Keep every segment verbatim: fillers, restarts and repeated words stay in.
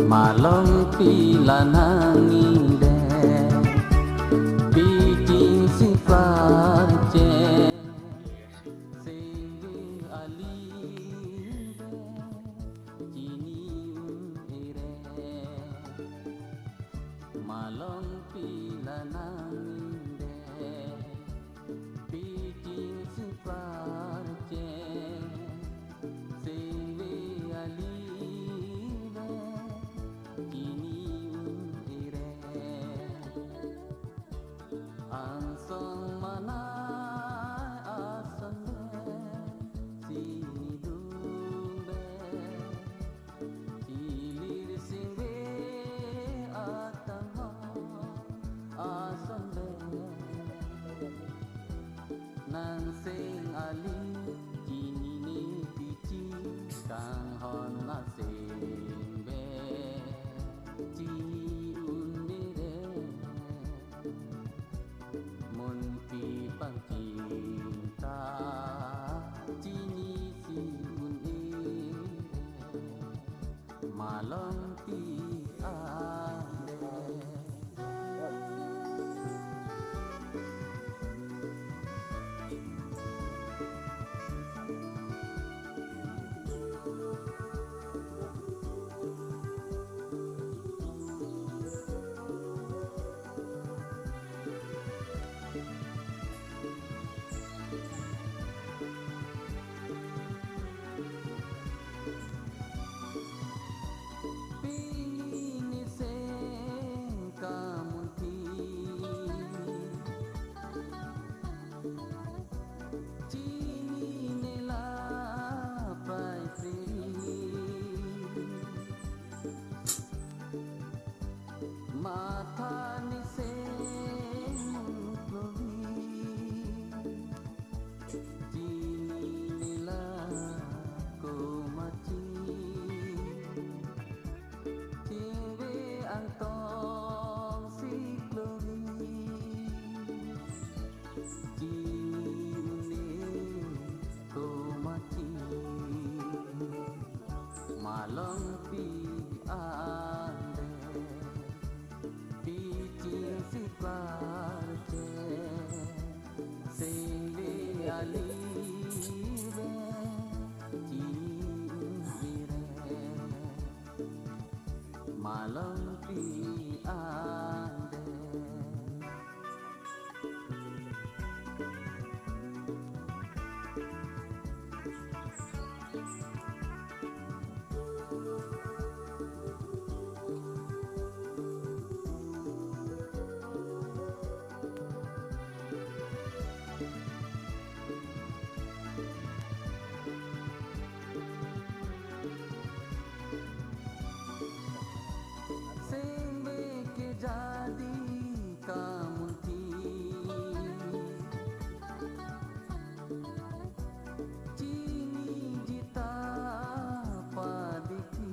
Malompi la nangning de, piting si klarche, singgi aling de, chini un-e re. Malompi la nangning de, piting si klarche, singgi aling de, chini un-e re. Angsong manai ason de, chini dung de, chilir singgi atangho ason de. Nang sing aling, chinine pichi, kanghon asing be, chini un-e re. Munpi pangching ta, chini si un-e re. Malompi ande. Pini seng kamunthi, chinine la prai pri. Matha ni seng muklovi, chinine la komatchi. Chingve angtong si klovi, chini un-e komatchi. Malompi ande, piching si klarche, singve alive, chini un-e re. Malompi ande. Singve kejadi kamunthi, chiniji ta padikhi.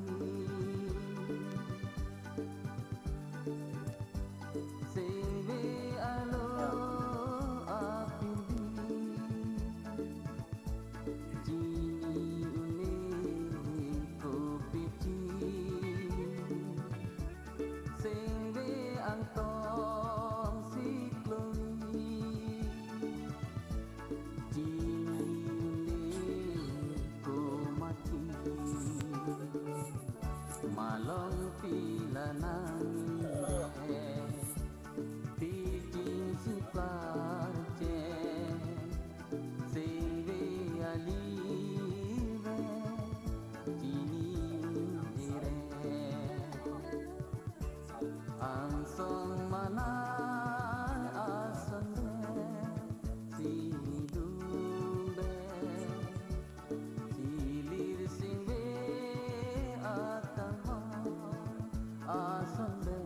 Singve alo apirdi, chini un-e kopichi. Singve angtong si klovi, chini un-e komatchi. Malompi la nangning de, piching si klarche, singve alive, chini un-e re. Angsong manai ason de, chini dung de, chilir singve atangho ason de.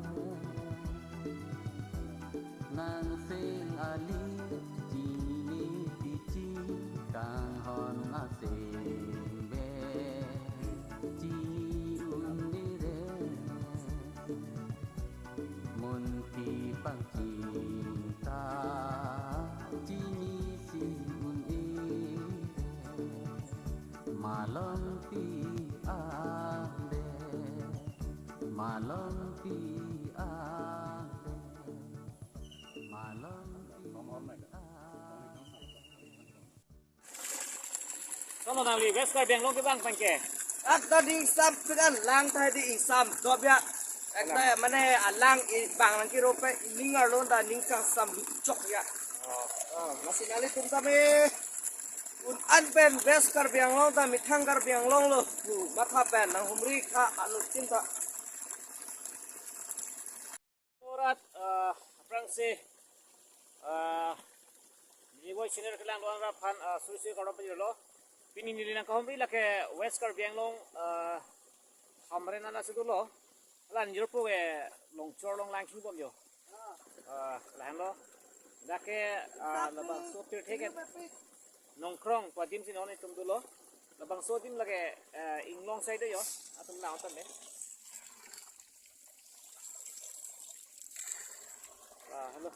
Malongpi ate, malongpi ate. Sono nangli West Karbi Anglong kevang pen ke? Ak ta ning sam pekan lang ta di ingsam dop ya. Ek ta mane alang i bang lang kiro pe ning arlo ta ning kangsam luchok ya. Oh, masi nanglitum tame un-an pen West Karbi Anglong ta methang Karbi Anglong lo. Pu matha pen nanghumri kha anuttin ta. Orat, ah, aphrangsi, ah, Mini Boy Channel kelang doan rap han, ah, suri suri kardom pajirlo. Pini neli nangkahumri lake West Karbi Anglong, ah, Hamren anat si dolo. Hala nijor po ke Longchor along lang chingbom jo. Ah, lahenlo. Lake, ah, labangso pirthe ke Nongkrong pu adim si non itum dolo. Labangso adim lake, eh, Inglong side jo. Atum lang tame. Ah, hello.